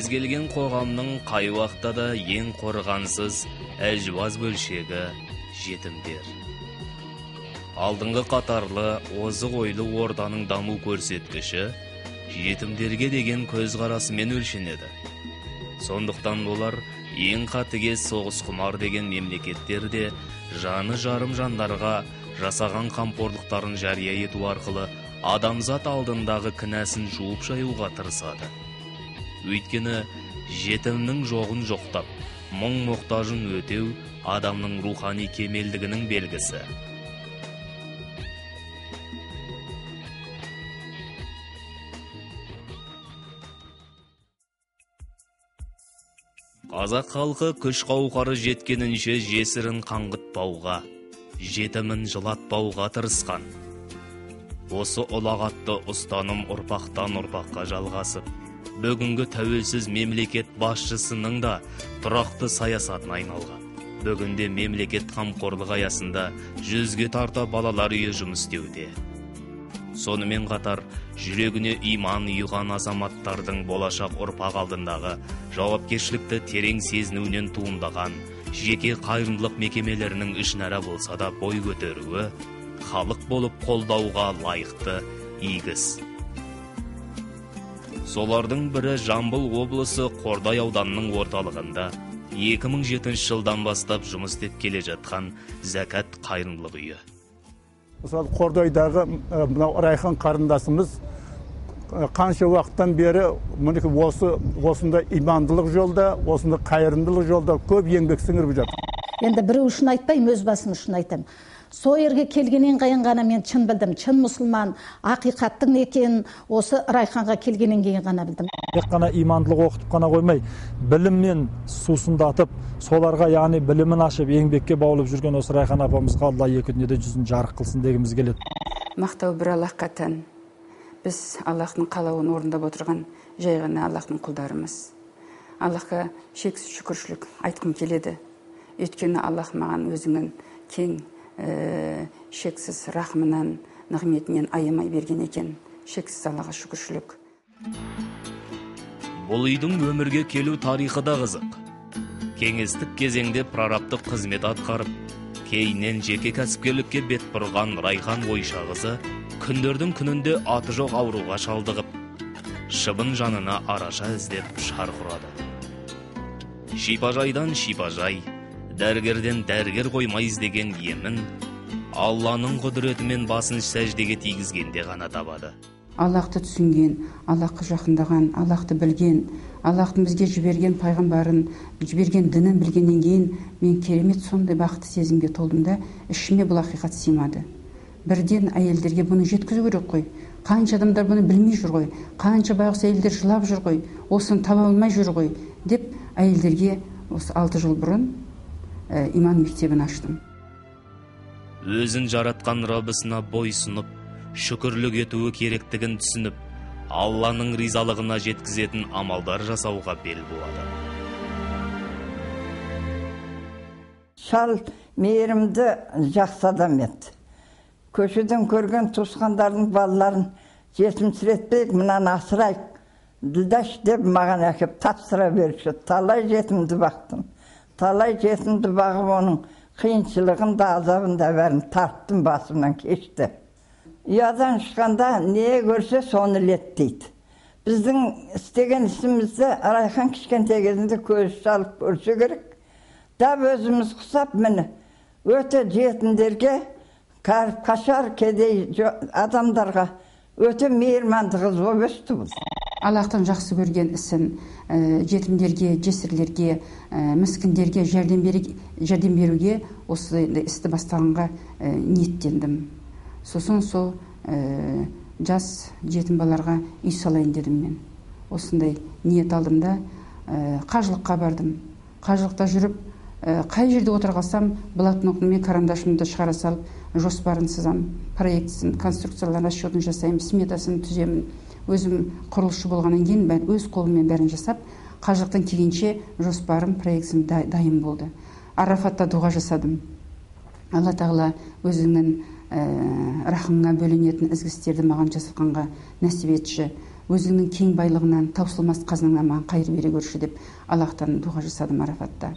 Кез келген қоғамның қай уақытта да ең қорғансыз, әлжуаз бөлшегі жетімдер. Алдыңғы қатарлы, озық ойлы орданың даму көрсеткіші жетімдерге деген көзқарасымен өлшенеді. Сондықтан олар ең қатыгез соғысқұмар деген мемлекеттер де жаны жарым жандарға жасаған қамқорлықтарын жария ету арқылы адамзат алдындағы кінәсін жуып жаюға тырысады. Өйткені жетімнің жоғын жоқтап, мұң мұқтажын өтеу адамның рухани кемелдігінің белгісі. Қазақ халқы күш қауқары жеткенінше жесірін қаңғытпауға, жетімін жылатпауға тырысқан. Осы ұлағатты ұстаным ұрпақтан ұрпаққа жалғасып, бүгінгі тәуелсіз мемлекет басшысының да тұрақты саясатына айналған. Бүгінде мемлекет қамқорлығы аясында 100-ге тарта балалар үйі жұмыс істеуде. Сонымен қатар жүрегіне иман ұйыған азаматтардың болашақ ұрпақ алдындағы жауапкершілікті терең сезінуінен туындаған жеке қайырымдылық мекемелерінің ішінара болса да бой көтеруі халық болып қолдауға лайықты игі іс. Солардың бірі Жамбыл облысы Қордай ауданының орталығында 2007 жылдан бастап жұмыс істеп келе жатқан Зәкат қайырымдылық үйі. Мысалы, Қордайдағы мынау Райхан қарындасымыз қанша уақыттан бері мінекей осында имандылық жолда, осында қайырымдылық жолда көп еңбек сіңіріп жатыр. Енді біреу үшін айтпаймын, өз басым үшін айтамын. Сол жерге келгеннен кейін ғана мен шын білдім, шын мұсылман, ақиқаттың екенін осы Райханға келгеннен кейін ғана білдім. Тек қана имандылық оқытып қана қоймай, біліммен сусындатып, соларға яғни білімін ашып, еңбекке баулып жүрген осы Райхан апамызға Алла екі дүниеде жүзін жарық қылсын дегіміз келеді. Мақтау бір Аллахқа тән. Біз Аллахтың қалауын орындап отырған жай ғана Аллахтың құлдарымыз. Аллахқа шексіз шүкіршілік айтқым келеді. Өйткені Аллах маған өзінің кең шексіз рахымынан, нығметінен аямай берген екен. Шексіз Аллаға шүкіршілік. Бұл үйдің өмірге келу тарихы да қызық. Кеңестік кезеңде прорабтық қызмет атқарып, кейіннен жеке кәсіпкерлікке бет бұрған Райхан Ойшақызы күндердің күнінде аты жоқ ауруға шалдығып, шыбын жанына араша іздеп шарқ ұрады. Шипажайдан шипажай, дәрігерден дәрігер қоймай іздеген емін Алланың құдіретімен басын сәждеге тигізгенде ғана табады. Аллахты түсінген, Аллахқа жақындаған, Аллахты білген, Аллахтың бізге жіберген пайғамбарын, жіберген дінін білгеннен кейін мен керемет сондай бақытты сезімге толдым да, ішіме бұл ақиқат сыймады. Бірден әйелдерге бұны жеткізу керек қой. Қанша адамдар бұны білмей жүр ғой, қанша байғұс әйелдер жылап жүр ғой, осыны таба алмай жүр ғой деп әйелдерге осы 6 жыл бұрын иман мектебін аштым. Өзін жаратқан Раббысына бойсұнып, шүкірлік етуі керектігін түсініп, Алланың ризалығына жеткізетін амалдар жасауға бел буады. Шал мейірімді жақсы адам еді. Көшеден көрген туысқандардың балаларын жетімсіретпейік, мынаны асырайық, Ділдаш деп маған әкеп тапсыра беруші. Талай жетімді бақтым. Талай жетімді бағып, оның қиыншылығын да, азабын да бәрін тарттым, басымнан кешті. Ұядан шыққанда не көрсе соны іледі дейді. Біздің істеген ісімізді Райхан кішкентай кезінде көзі шалып көрсе керек. Дап өзіміз құсап, міне өте жетімдерге, кәріп қашар кедей адамдарға өте мейірманды қыз болып өсті бұл. Аллахтың жақсы көрген ісін жетімдерге, жесірлерге, міскіндерге жәрдем беруге осы істі бастағанға ниеттендім. Сосын сол жас жетім балаларға үй салайын дедім мен. Осындай ниет алдым да, қажылыққа бардым. Қажылықта жүріп, қай жерде отырғасам, блокнотым мен карандашымды шығара салып, жоспарын сызам, проектісін, конструкцияларын, расчетін жасаймын, сметасын түземін. Өзім құрылысшы болғаннан кейін өз қолыммен бәрін жасап, қажылықтан келгенше жоспарым, проектісім дайын болды. Арафатта дұға жасадым. Алла тағала өзіңнің рахымыңа бөленетін ізгі істерді маған жасатқанға нәсіп етші. Өзіңнің кең байлығынан, таусылмас қазынаңнан маған қайыр бере көрші деп Аллахтан дұға жасадым Арафатта.